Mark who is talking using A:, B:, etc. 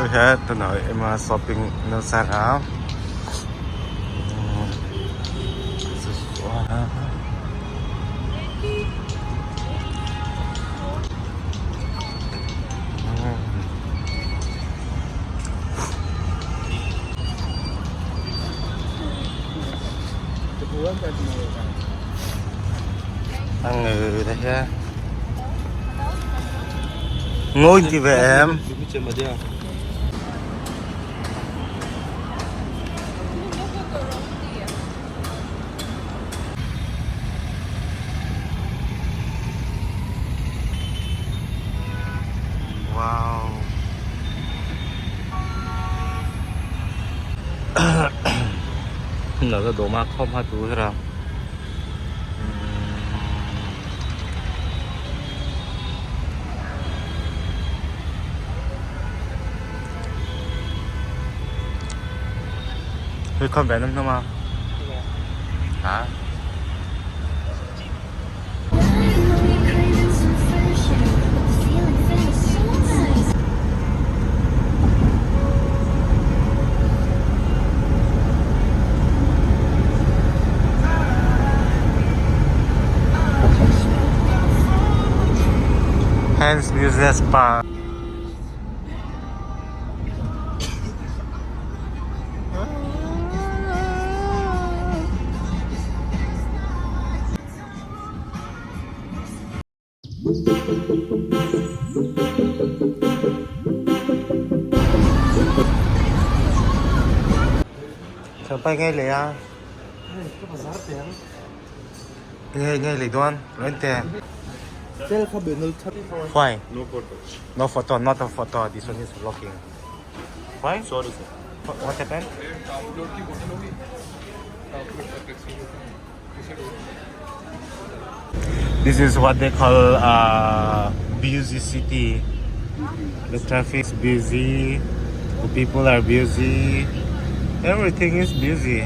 A: He tunah ema shopping nasa a. Ang ngừ đây ha. Ngồi thì về em. Wow. Welcome back nama. Hả? Hands Business Park. Sampai ngay leh a. Ngay ngay leh dawn rawn te. Why?
B: No photo.
A: No photo, not a photo. This one is vlogging. Why?
B: Sorry sir.
A: What happened? This is what they call busy city. The traffic is busy, the people are busy, everything is busy.